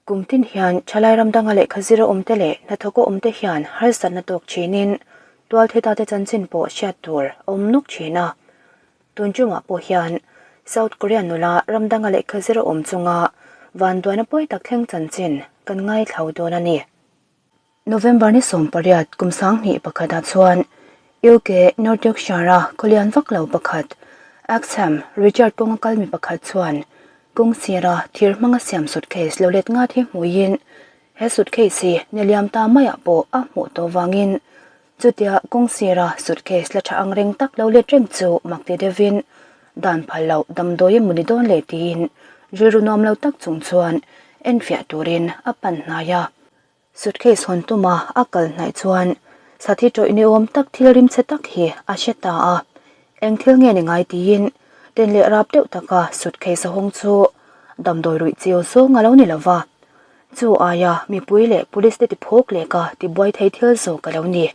Kum tin hian thalai ram danga lehkha zira awmte leh hnathawka awmte hian harsatna tawk thinin tualtheta te chanchin pawh hriat tur a awm nuk thin a. Tun chungah pawh hian South Korea nula ram danga lehkha zira awm chunga vanduaina pawi tak thleng chanchin kan ngaithlo dawn a ni. November ni 18 kum 21 ah chuan UK North Yorkshire-a khawlian vak lo pakhat Axham Richard kawnga kal mi pakhat chuan kawng sira thir hmanga siam suitcase lo let ngat hi hmuiin he suitcase hi niliam ta maiah pawh a hmuh tawh vangin chutia kawng sira suitcase la tha ang reng tak lo let reng chu mak ti deuhin dan phal loh damdawi emaw ni dawn leh tiin rilru nuam lo tak chung chuan enfiah turin a pan hnai a. Suitcase hawn tuma a kal hnaih chuan sathi tawih ni awm tak thil rimchhe tak hi a hre ta a, eng thil nge ni ngai tiin ten leh rap deuh taka suitcase a hawng chu damdawi ruih chiu zawng a lo ni lo va, chu aia mipui leh police te tiphawk leh ka tibuai thei thil zawk a lo ni.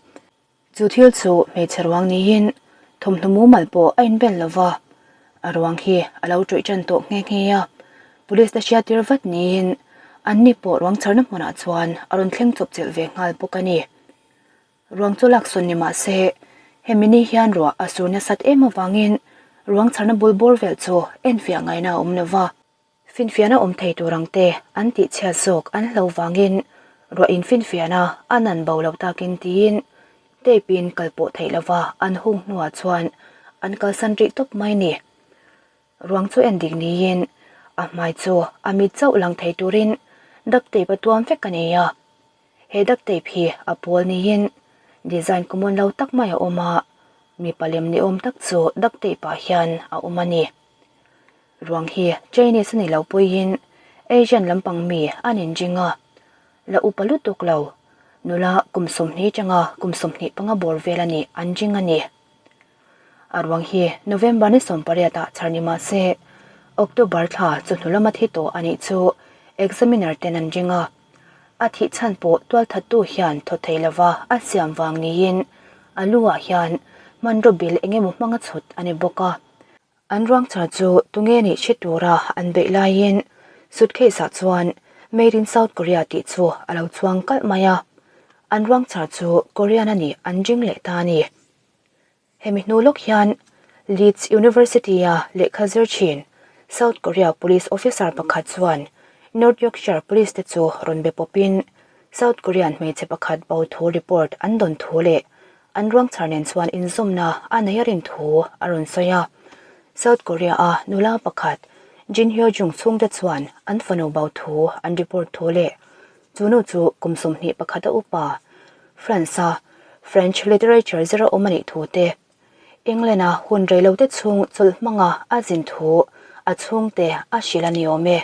Chu thil chu hmeichhe ruang niin thawmhnaw mumal pawh a inbel lo va, a ruang hi a lo ṭawih ṭan tawh nghe nghe a, police te hriattir vat niin anni pawh ruang chharna hmunah chuan a rawn thleng chawp chilh ve nghal bawk a ni. Ruang chu laksawn ni mah se, hemi ni hian ruah a sur nasat em avangin ruang chharna bul bawr vel chu enfiah ngaihna a awm lo va. Finfiahna awm thei tur ang te an tih chhiat zawk an hlo vangin ruah in finfiahna a nan bo lo takin tiin tape in kal pawh theih lova an hung hnuah chuan an kalsan rih tawp mai ni. Ruang chu en dik niin a hmai chu a mit chauh lang thei turin duct tape a tuam vek a ni a. He duct tape hi a pawl niin design common lo tak mai a awm a, mipa lem ni awm tak chu duct tape ah hian a awm a ni. Ruang hi Chinese a ni lo puiin Asian lampang mi an inring a, la upa lutuk lo, nula kum 20 tanga kum 25 bawr vel a nih an ring a ni. A ruang hi November ni 18 ah chhar ni mah se October thla chawhnu lama thi tawh a nih chu examiner ten an ring a, a thih chhan pawh tualthattu hian thaw thei lova a siam vang niin a lu ah hian hmanraw bil engemaw hmanga chhut a ni bawk a. An ruang char chu tunge nih hre tura an beih laiin suitcase ah chuan Made in South Korea tih chu a lo chuang kalh mai a, an ruang char chu Korean a nih an ring leh ta a ni. Hemi hnu lawk hian Leeds University-a lehkha zir thin South Korea police officer pakhat chuan North Yorkshire police te chu rawn be pawpin South Korean hmeichhe pakhat bo thu report an dawn thu leh An ruang chhar nen chuan inzawmna a nei a rin thu a rawn sawi a. South Korea-a nula pakhat Jin Hyo Jung chhungte chuan an fanu bo thu an report thu leh chu nu chu kum 21 a upa France-a French literature zira awm a nih thu te, England-a hun reilote chhung chawlh hmanga a zin thu a chhungte a hrilh a ni awm e.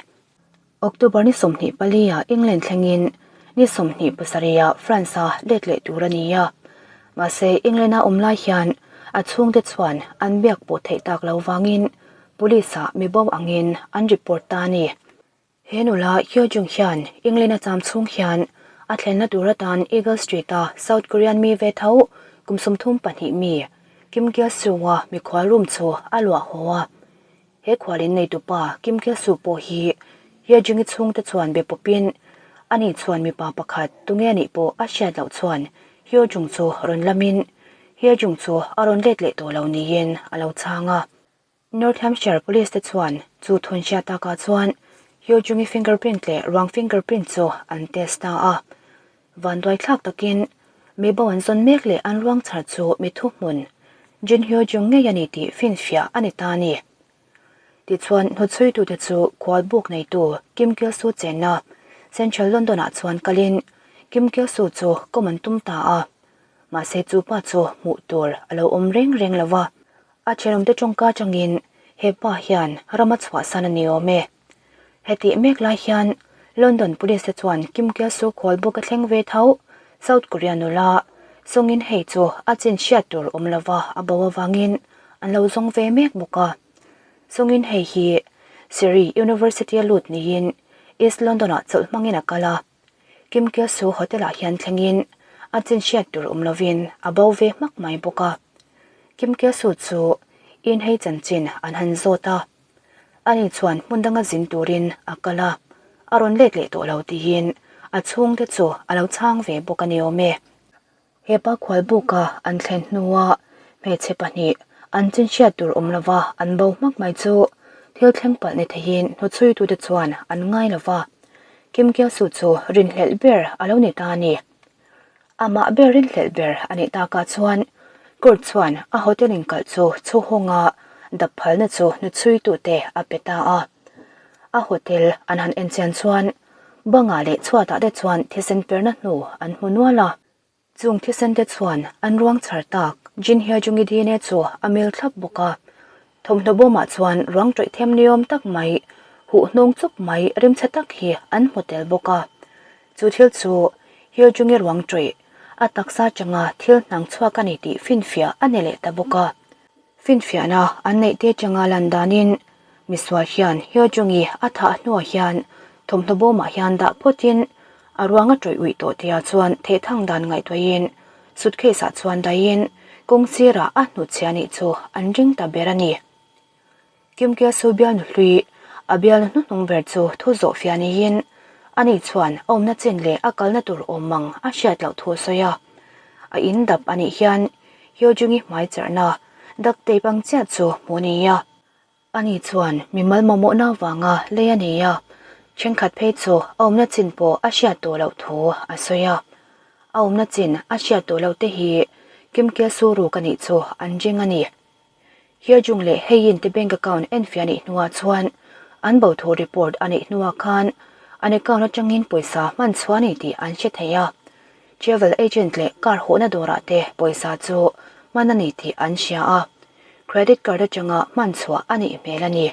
October ni 24 ah England thlengin ni 27 ah France-a let leh tur a ni a. Mahse, England-a awm lai hian a chhungte chuan an biak pawh theih tak lo vangin police-ah mi bo angin an report ta a ni. He nula Hyo Jung hian England-a cham chhung hian a thlenna tur atan Eagle Street-a South Korean mi ve tho kum 32 mi Kim Kil-soo-a mikhual room chu a luah haw a. He khualin neitupa Kim Kil-soo pawh hi Ye-jung-i chhungte chuan be pawpin ani chuan mipa pakhat tunge anih pawh a hriat loh chuan Hyo-jung chu rawn lamin Hye-jung chu a rawn let leh tawh lo niin a lo chhang a. North Hampshire Police te chuan chu thun hriat takah chuan Hyo-jung-i fingerprint leh ruang fingerprint chu an test ta a. Vanduai thlak takin mi bo an zawn mek leh an ruang chhar chu mi thuhmun Jin Hyo Jung ngei a ni tih finfiah a ni ta a ni. Tichuan, hnawtchhuitute chu khual buk neitu Kim Kil Soo chenna Central London ah chuan kalin Kim Kil Soo chu kawm an tum ta a. Mahse chu pa chu hmuh tur a lo awm reng reng lo va, a thenawmte tawngka atangin he pa hian ram a chhuahsan a ni awm e. Hetih mek lai hian London Police te chuan Kim Kil-soo khual bawk a thleng ve tho. South Korea nula Song In Hye chu a chin hriat tur awm lova a bo avangin an lo zawng ve mek bawk a. Song In Hye hi Surrey University a lut niin East London ah chawlh hmangin a kal a. Kim Kil-soo hotel ah hian thlengin a chin hriat tur awm lovin a bo ve hmak mai bawk a. Kim Kil-soo chu In Hye chanchin an han zawt a. Ani chuan hmun danga zin turin a kal a, A rawn let leh tawh lo tiin a chhungte chu a lo chhang ve bawk a ni awm e. Hepa khualbuka an thlen hnua hmeichhe pahnih an chin hriat tur awm lova an bo hmak mai chu thil thleng palh ni theiin hnuchhuitute chuan an ngai lova, Kim Kyo-soo chu rinhlelh ber a lo ni ta a ni. Amah ber rinhlelh ber a nih takah chuan court chuan a hotel inkalh chu chhuhawnga dap phalna chu hnuchhuitute a pe ta a. A hotel an han enchian chuan bangah leh chhuatah te chuan thisen perna hnu an hmu nual a. Chung thisen te chuan an ruang chhar tak Jin Hye Jung-i DNA chu a mil thlap bawk a. Thawmhnaw bawmah chuan ruang tawih them niawm tak mai, huh hnawng chup mai rimchhe tak hi an hmu tel bawk a. Chu thil chu Hye Jung-i ruang tawih a taksa changa thil hnang chhuak a ni tih finfiah a ni leh ta bawk a. Finfiahna an neih te changa lan danin misual hian Hyo Jung-i a thah hnuah hian thawmhnaw bawmah hian dah phawtin a ruang a tawih uih tawh tia chuan thehthang dan ngaihtuahin suitcase ah chuan dahin kawng sirah a hnutchhia nih chu an ring ta ber a ni. Kim Kyo-soo bialnu hlui a bialnu hnuhnung ber chu thu zawh fiah niin ani chuan a awmna chin leh a kalna tur awm ang a hriat loh thu a sawi a. A in dap anih hian Hyo Jung-i hmai charhna duct tape ang chiah chu hmuh a ni a. Ani chuan mimal mamawhna avanga lei a nei a, thenkhat phei chu a awmna chin pawh a hriat tawh loh thu a sawi a. A awmna chin a hriat tawh loh te hi Kim Kye-soo ruk a nih chu an ring a ni. Hyo Jung leh Hae-in te bank account enfiah a nih hnuah chuan an bo thu report a neih hnuah khan an account atangin pawisa hman chhuah a ni tih an hre thei a. Travel agent leh car hawhna dawrah te pawisa chu hman a ni tih an hria a, credit card atanga hman chhuah a nih hmel a ni.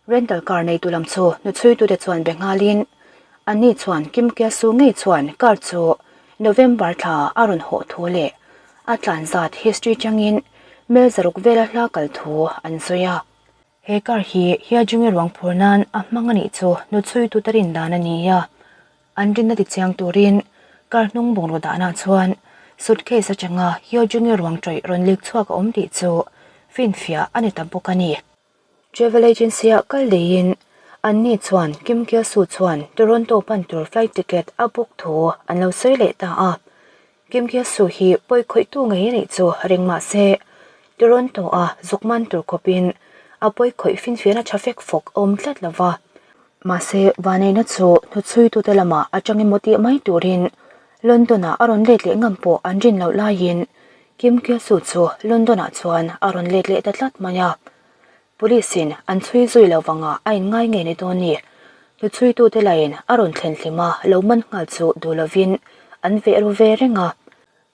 Rental car neitu lam chu hnuchhuitute chuan be nghalin, anni chuan Kim Kye-soo ngei chuan car chu November thla a rawn hawh thu leh a tlan zat history changin mel zaruk vela hla kal thu an sawi a. He car hi Hye-jung-i ruang phur nan a hmang a nih chu hnuchhuitute rin dan a ni a. An rinna tichiang turin car hnung bungraw dahna chuan suitcase atanga Hye-jung-i ruang tawih rawn lik chhuak a awm tih chu finfiah a ni ta bawk a ni. Travel agency-ah kal leiin anni chuan Kim Kyo-soo chuan Toronto pan tur flight ticket a book thu an lo sawi leh ta a. Kim Kyo-soo hi pawi khawihtu ngei a nih chu ring mah se, Toronto-a zuk man tur khawpin a pawi khawih finfiahna tha fek fawk a awm tlat lo va. Mahse, Vaneina chu hnuchhuitute lamah atang emaw tih mai turin London-ah a rawn let leh ngam pawh an rin loh laiin Kim Kyo-soo chu London-ah chuan a rawn let leh ta tlat mai a. Police-in an chhui zui lo vangah a inngai ngei ni dawn ni. Hnuchhuitute lain a rawn thlen hlim a, lo man nghal chu duh lovin an veh ru ve reng a.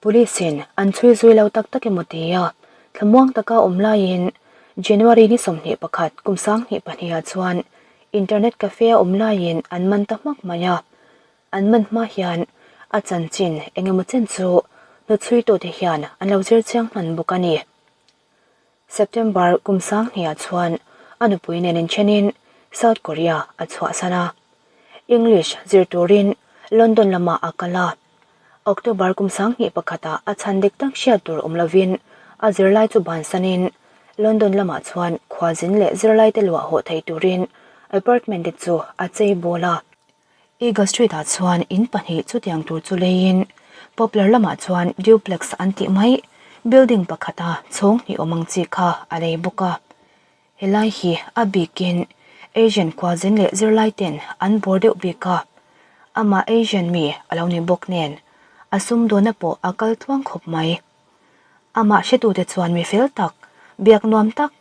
Police-in an chhui zui lo tak tak emaw tia thlamuang taka awm laiin January ni 21 kum 2002 ah chuan internet cafe a awm laiin an man ta hmak mai a. An man hma hian a chanchin eng emaw chen chu hnuchhuitute hian an lo zir chiang hman bawk a ni. September kum 2000 ah chuan a nupui nen inthenin South Korea a chhuahsan a. English zir turin London lamah a kal a. October kum 2001 ah a chhan dik tak hriat tur awm lovin a zirlai chu bansanin London lamah chuan khuazin leh zirlaite luah hawh thei turin apartment te chu a chei bawl a. Eagle Street ah chuan in pahnih chutiang tur chu leiin Poplar lamah chuan duplex an tih mai building pakhata chhawng hnih awm ang chi kha a lei bawk a. Helai hi a bikin Asian khuazin leh zirlai ten an bawr deuh bik a, amah Asian mi a lo ni bawk nen a sumdawnna pawh a kal tluang khawp mai. Amah hretute chuan mi fel tak, biak nuam tak,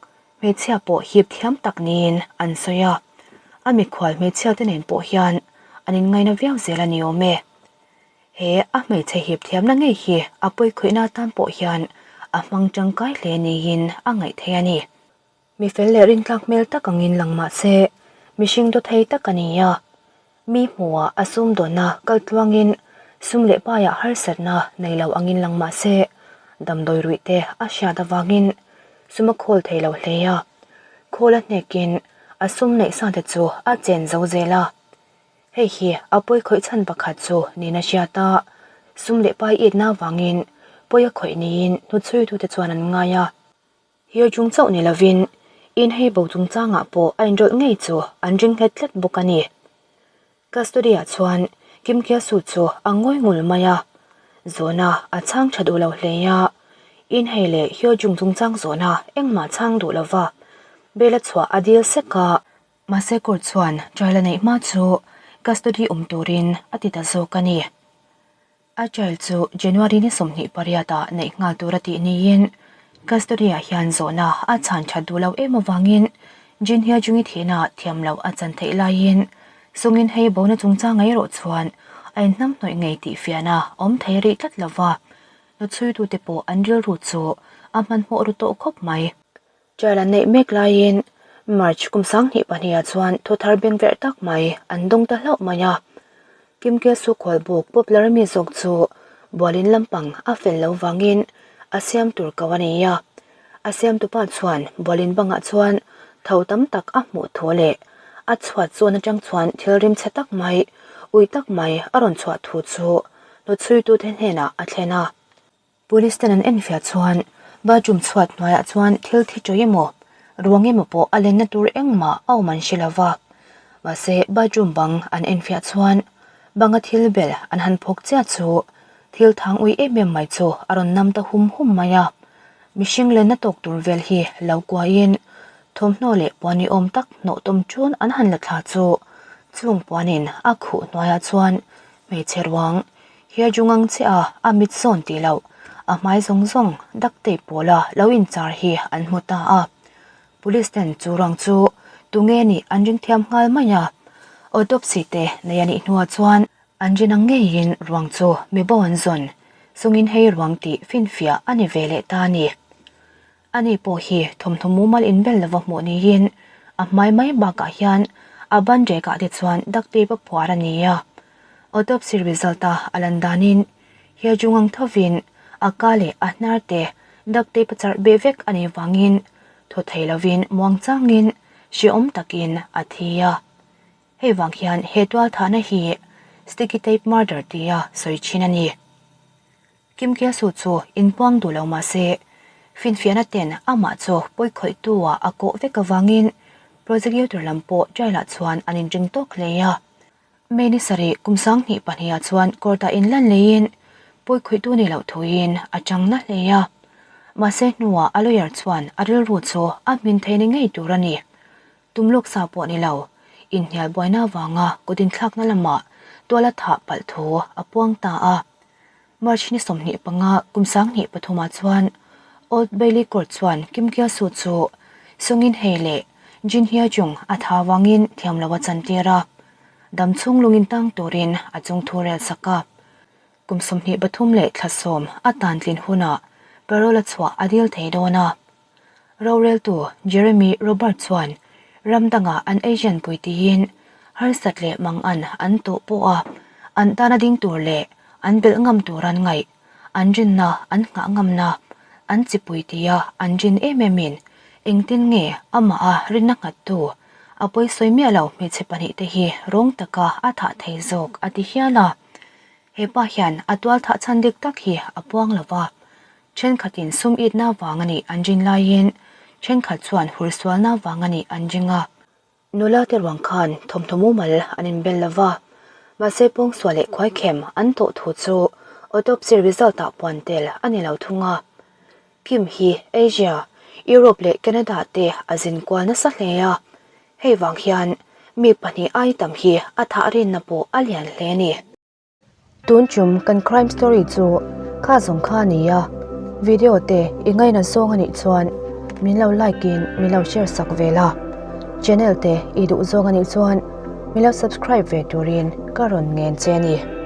Hmeichhia pawh hip thiam tak niin an sawi a, a mikhual hmeichhia te nen pawh hian an inngaina viau zel a ni awm e. He a hmeichhe hip thiamna ngei hi a pawikhawihna atan pawh hian a hmang tangkai hle niin a ngaih theih a ni. Mi fel leh rintlak hmel tak angin lang mah se, mihring dawthei tak a ni a. Mi hmuhah a sumdawnna kal tluangin sum leh paiah harsatna nei lo angin lang mah se, damdawi ruih te a hriat avangin sum a khawl thei lo hle a. Khawl a hnekin a sum neih sa te chu a chen zo zel a. Hei hi a pawi khawih chhan pakhat chu niin a hriat a, sum leh pai itna avangin pawi a khawih niin hnuchhuitute chuan an ngai a. Hir chung chauh ni lovin, in hei bo chungchangah pawh a inrawlh ngei chu an ring nghet tlat bawk a ni. Custody-ah chuan Kim Kye-soo chu a ngawi ngul mai a, zawhna a chhang tha duh lo hle a, Inhei leh Hyo-jung chungchang zawhna engmah chhang duh lova bail a chhuah a dil sek a. Mahse court chuan trial a neih hma chu custody awm turin a ti ta zawk a ni. A trial chu January ni 28 ah neih nghal tur a tih niin custody ah hian zawhna a chhan that duh lo em avangin Jin Hye Jung-i thihna thiam loh a chan theih laiin Sungin hei bona chungchang erawh chuan a inhnamhnawih ngei tih fiahna awm thei rih tlat lova hnuchhuitute pawh an rilru chu a hmanhmawh ru tawh khawp mai. Trial an neih mek laiin March kum 2002 ah chuan thu thar beng verh tak mai an dawng ta hlauh mai a. Kim Kye-soo khualbuk popular mi zawk chu bualin lampang a fel lo vangin a siam tur ko a nei a. A siamtupa chuan bualin bangah chuan tho tam tak a hmuh thu leh a chhuat zawn atang chuan thil rimchhe tak mai, ui tak mai a rawn chhuah thu chu hnuchhuitute hnenah a thlen a. Police ten an enfiah chuan bathroom chhuat hnuaiah chuan thil thi tawih emaw, ruang emaw pawh a lenna tur engmah a awm an hre lo va. Mahse bathroom bang an enfiah chuan banga thil bel an han phawk chiah chu thil thang ui em em mai chu a rawn nam ta hum hum mai a. Mihring lenna tawk tur vel hi lo kuaiin thawmhnaw leh puan ni awm tak hnawh tawm chun an han la thla chu chung puanin a khuh hnuaiah chuan hmeichhe ruang Hiajung ang che a, a mit zawn tih loh, a hmai zawng zawng duct tape pawla lo inchar hi an hmu ta a. Police ten chu ruang chu tunge nih an ring thiam nghal mai a. Autopsy te nei a nih hnuah chuan an rin ang ngeiin ruang chu mi bo an zawn chungin hei ruang tih finfiah a ni ve leh ta a ni. Ani pawh hi thawmhnaw mumal inbel lova hmuh niin a hmai mai bakah hian a ban rekah te chuan duct tape a phuar a ni a. Autopsy result a a lan danin Hyejung ang thovin a ka leh a hnar te duct tape a charh beh vek a nih vangin thaw thei lovin muangchangin hrehawm takin a thi a. Hei vang hian he tualthahna hi sticky tape murder tia sawi thin a ni. Kim Kye-soo chu inpuang duh lo mah se, finfiahna ten amah chu pawikhawihtu ah a kawh vek avangin prosecutor lam pawh trial ah chuan an inring tawk hle a. May ni sarih kum 2002 ah chuan court ah inlan leiin pawikhawihtu ni loh thuin a chang na hle a. Mahse hnuah a lawyer chuan a rilru chu a hmin thei ni ngei tur a ni. Tum lawk sa pawh ni lo, inhnial buaina avanga kut inthlakna lamah tual a thah palh thu a puang ta a. March ni 25 kum 2003 ah chuan Old Bailey Court chuan Kim Kye-soo chu Sung In-hye leh Jin Hye-jung a tha avangin thiam lo a chantir a, dam chhung lungin tang turin a chung thu rel sak a. Kum 23 leh thla sawm a tan tlin hunah parole a chhuah a dil thei dawn a. Roreltu Jeremy Robert chuan ram dangah an Asian pui tiin harsat leh mangan an tawh pawh a, an tana ding tur leh an belh ngam tur an ngaih, an rinna an nghah ngamna, an chipui tia an rin em emin engtin nge amah a rinna nghattu a pawisawi miah lo hmeichhe pahnihte hi rawng taka a thah thei zawk a ti hial a. He pa hian a tual thah chhan dik tak hi a puang lo va, Thenkhatin sum itna vang a nih an rin laiin thenkhat chuan hursualna vang a nih an ring a. Nula te ruang khan thawmhnaw mumal an inbel lo va, mahse pawngsual leh khuaikhem an tawh thu chu autopsy result ah puan tel a ni lo thung a. Kim hi Asia, Europe leh Canada te a zin kual nasa hle a, hei vang hian mi pahnih ai tam hi a thah rinna pawh a lian hle a ni. Tun chum kan crime story chu kha zawng kha a ni a, video te i ngaina zawng a nih chuan min lo like in min lo share sak ve la, channel te i duh zawng a nih chuan min lo subscribe ve turin ka rawn ngen che a ni.